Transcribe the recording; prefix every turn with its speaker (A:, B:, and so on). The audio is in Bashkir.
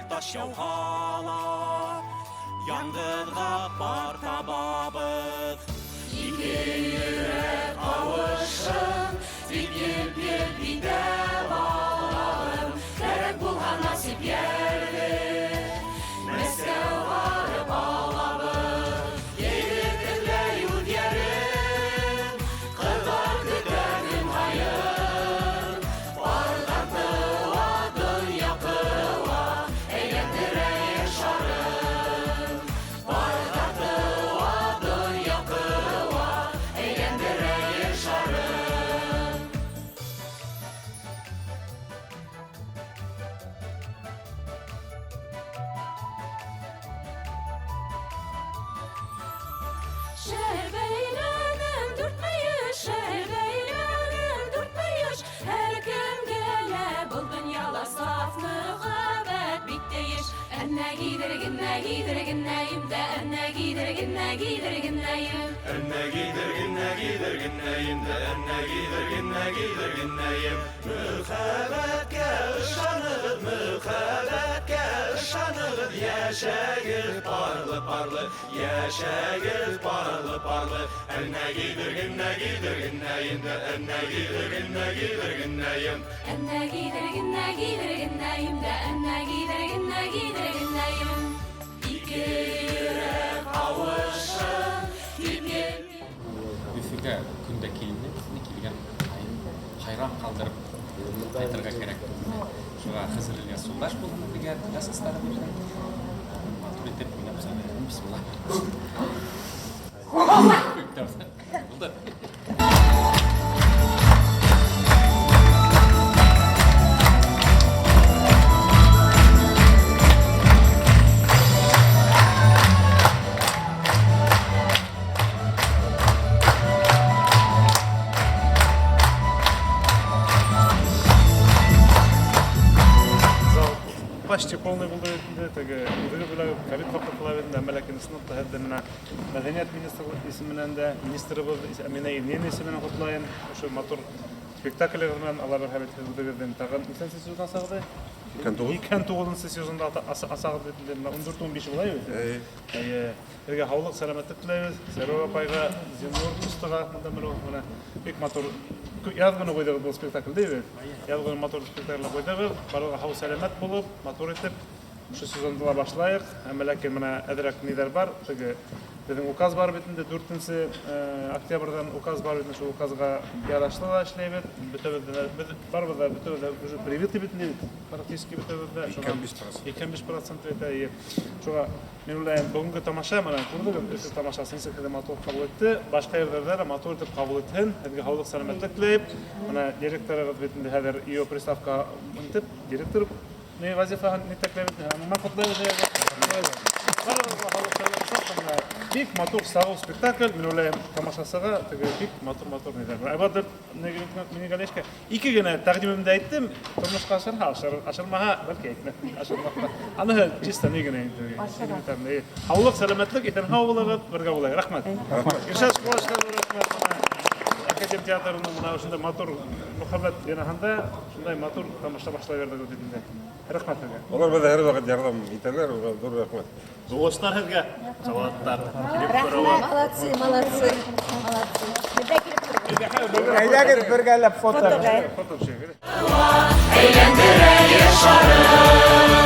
A: түгел, таш яуһа ла, Яңғыҙға пар табабыҙ. Ике йөрәк ҡауышын, тип елп-елп итә балағым. Кәрәк булһа насип йәрҙе, Мәскәү барып алабыҙ. Егет эҙләй үҙ йәрен, ҡыҙҙар көтә көн һайын. Парҙар тыуа, донъя ҡыуа, әйләндерә ер шарын. Парҙар тыуа, донъя ҡыуа, әйләндерә ер шарын. Шәл бәйләнем дүрт мөйөш, шәл бәйләнем дүрт мөйөш. Һәр кемгә лә был донъяла саф мөхәббәт бик тейеш. Әннә гидергенә гидергенәем дә, әннә гидергенә гидергенәем.
B: Әннә гидергенә гидергенәем дә, әннә гидергенә гидергенәем. Мөхәббәткә ышанығыҙ, мөхәббәткә ышанығыҙ, йәшәгеҙ парлы-парлы, йәшәгеҙ парлы-парлы. Әннә гидергенә гидергенәем дә, әннә гидергенә гидергенәем.
A: Әннә гидергенә гидергенәем дә, әннә гидергенә гидергенәем. Ике йөрәк ҡауышын, тип ел
C: Өфөгә көндә килмәй, килгән һайын хайран ҡалдырып ҡайтырға кәрәк. Шуға Хызыр Ильяс юлдаш булһын беҙгә, Ильяс составы бирҙе. Матур итеп уйнап сығарҙы. Бисмилла. Булды.
D: Зал почти полный булды бит инде, теге үҙегеҙ беләгеҙ, ковид ваҡыты ла бит инде, әммә ләкин ысынлап та һеҙҙе менә мәҙәниәт министры исеменән дә, министрыбыҙ Әминә Ильина исеменән ҡотлайым. Ошо матур спектаклегеҙ менән, Алла бирһә бит, һеҙ үҙегеҙҙең тағын нисәнсе сезон асағыҙ? Икән туғыҙынсы сезонда асағыҙ бит инде, менә 14-15 була бит.
B: Эйе.
D: Эйе. Һеҙгә һаулыҡ, сәләмәтлек теләйбеҙ. Сәрүә апайға, Зиннур ҡустыға, мында менә бик матур яҙ көнө ҡуйҙығыҙ был спектаклде бит. Яҙ көнө матур спектакль ҡуйҙығыҙ. Барлығы һау сәләмәт булып, матур итеп ошо сезонды ла башлайыҡ. Әммә ләкин менә әҙерәк ниҙәр бар, теге беҙҙең указ бар бит инде, 4 октябрҙән указ бар бит инде, шул указға ярашлы ла эшләйбеҙ. Бөтәбеҙ дә, беҙ барыбыҙ ҙа, бөтәбеҙ ҙә уже привиты бит инде, практически бөтәбеҙ ҙә.
B: Икән биш процент.
D: Икән биш процент бит, эйе. Шуға мин уйлайым, бөгөнгө тамаша менә күрҙегеҙ, Өфө тамашасын нисек һеҙҙе матур ҡабул итте, башҡа ерҙәрҙә лә матур итеп ҡабул итһен. Һеҙгә һаулыҡ, сәләмәтлек теләйем. Менә директорығыҙ бит инде хәҙер ИО приставка итеп, директор ни вазифаһын нитәкләп бит, аның менән ҡотлайбыҙ. Барығыҙға һаулыҡ, сәләмәтлек. Менә бик матур сағыу спектакль, мин уйлайым, тамашасыға теге бик матур-матур ниләр. Айбат Минегалешкә ике генә тәҡдимемде әйттем, тормошҡа ашырһа, ашыр, ашырмаһа, бәлки әйтмәҫ, ашырмаҫ. Аныһы чисто ни генә инде. Элементарный. Һаулыҡ, сәләмәтлек, иҫән һау булығыҙ, бергә булайыҡ. Рәхмәт.
B: Рәхмәт.
D: Иршат Школашҡа рәхмәт. Академ театрының менә ошондай матур мөхәббәт бинаһында шундай матур тамаша башлай бирҙек бит инде. Рәхмәт һеҙгә.
B: Улар беҙгә һәр ваҡыт ярҙам итәләр, уға ҙур рәхмәт.
E: Уңыштар һеҙгә, Салауаттар. Килеп тороғоҙ.
F: Молодцы, молодцы, молодцы. Беҙ ҙә килеп тороғоҙ.
G: Әйҙәгеҙ бергәләп фото.
D: Фото төшәйек.
A: Әйләндерә ер шарын.